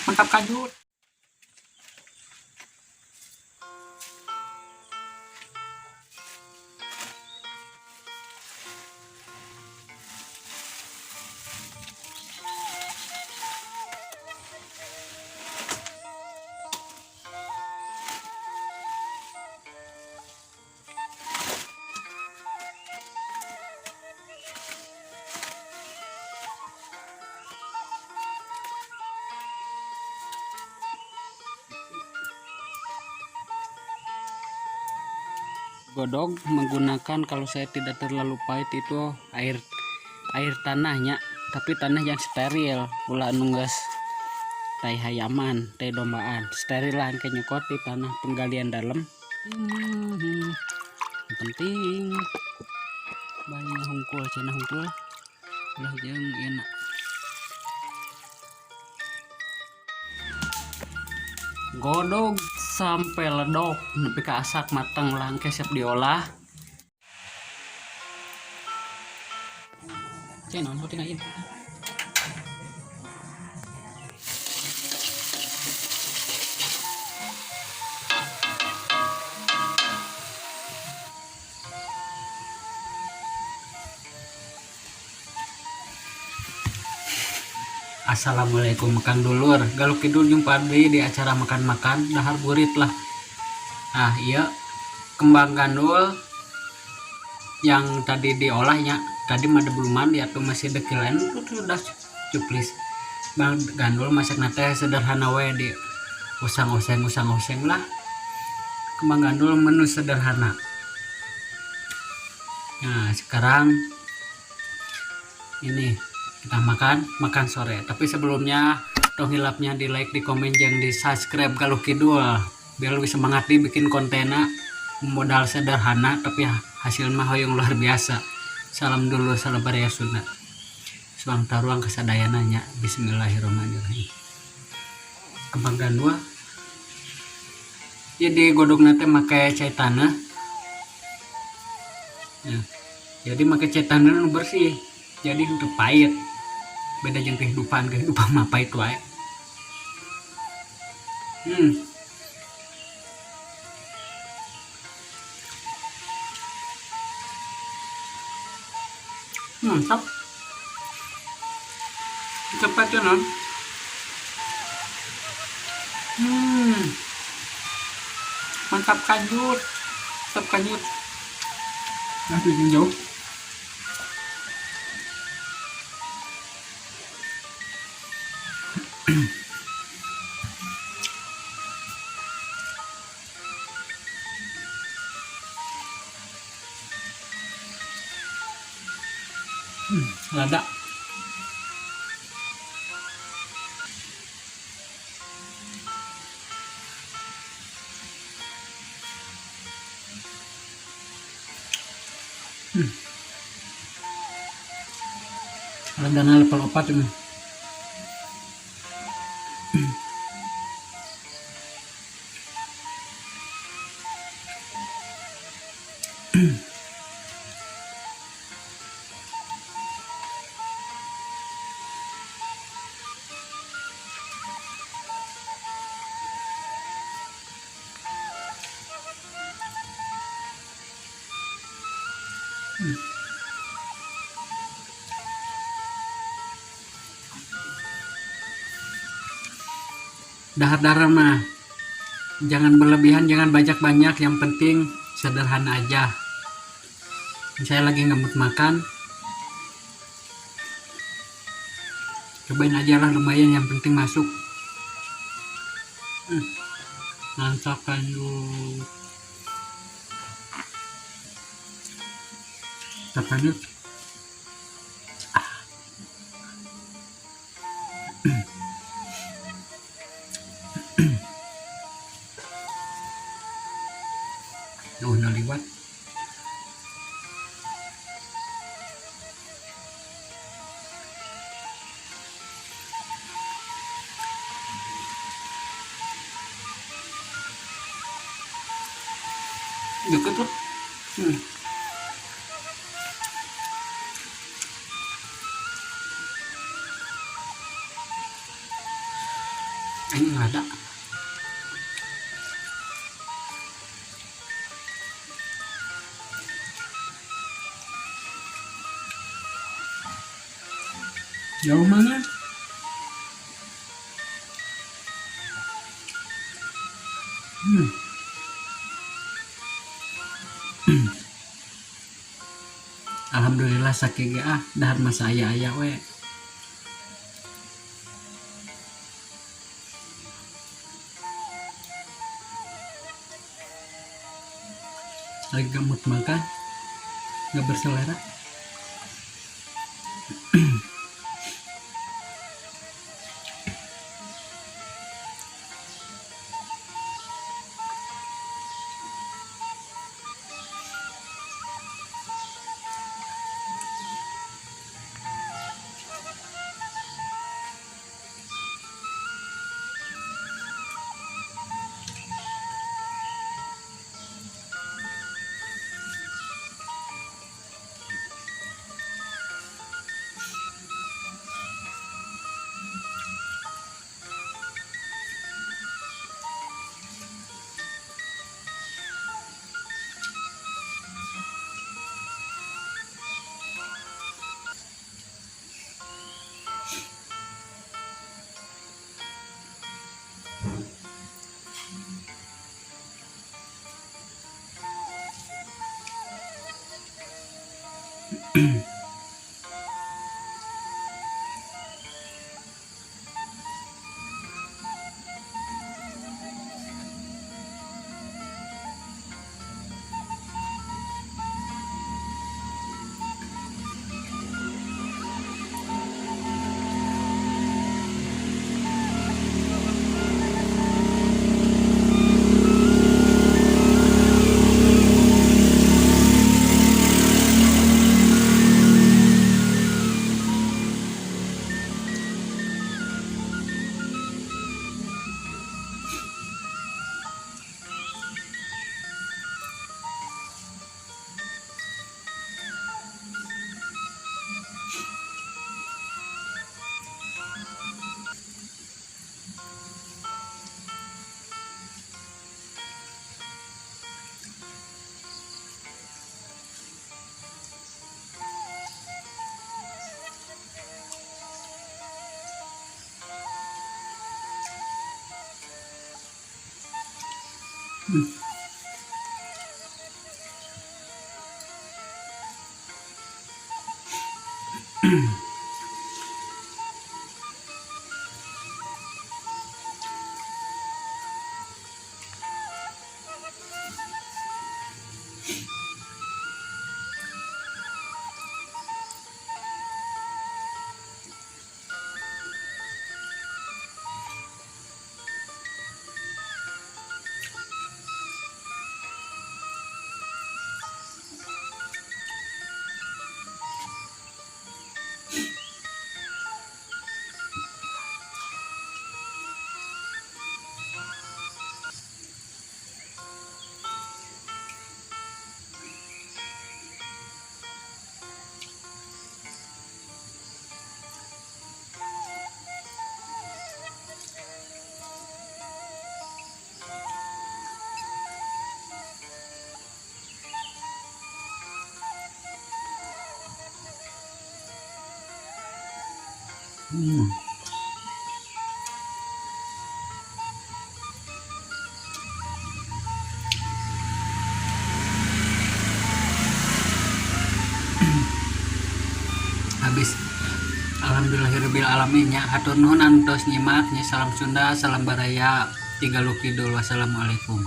Mantap kanjut. Godog menggunakan, kalau saya tidak terlalu pahit itu air air tanahnya, tapi tanah yang steril, ulah nu geus tai hayaman, tai dombaan. Steril lah ke nyokot di tanah penggalian dalam. Yang penting banyak hungkul, cenah hungkul ulah jeung enak. Godog sampai ledok nepi ka asak matang lah, engke siap diolah. Cek naon tinggal ieu. Assalamualaikum makan dulur, Galuh Kidul. Jumpa deui di acara makan-makan, dahar burit lah. Nah, iya, kembang gandul yang tadi diolahnya, tadi mah belum mandi atau masih dekilan itu sudah cuplis. Bang gandul masak teh sederhana we, di usang-oseng usang-oseng lah. Kembang gandul menu sederhana. Nah, sekarang ini kita makan makan sore, tapi sebelumnya tong hilapnya di like, di komen, jangan di subscribe Galuh Kidul biar lebih semangat di bikin kontennya. Modal sederhana tapi hasil mah hoyong luar biasa. Salam dulu, salam baraya Sunda, suang taruang kasadayana nya. Bismillahirrahmanirrahim. Kembang gandul jadi godog nanti make cai tanah ya. Jadi make cai tanah nu bersih, jadi untuk pahit beda jeung kehidupan. Kehidupan mah pahit wae. Mantap, cepat ya non. Mantap kanjut, mantap kanjut. Nah, bikin jauh. Lada. Ladana level 4 ini. Dahar-dahar mah jangan berlebihan, jangan banyak-banyak, yang penting sederhana aja. Saya lagi nggak mood makan, cobain aja lah, lumayan, yang penting masuk. Mantap kan lu. Mantap kan. Oh, naliwat. Deket tuh. Ini ada. Jauh mana? Alhamdulillah sakieu ge ah dahar masa aya-aya we. Lagi gamut makan, nggak berselera. Habis. Alhamdulillahirabbil alamin nya, hatur nuhun anu tos nyimak nya. Salam Sunda, salam baraya, Tiga Kidul. Wassalamualaikum.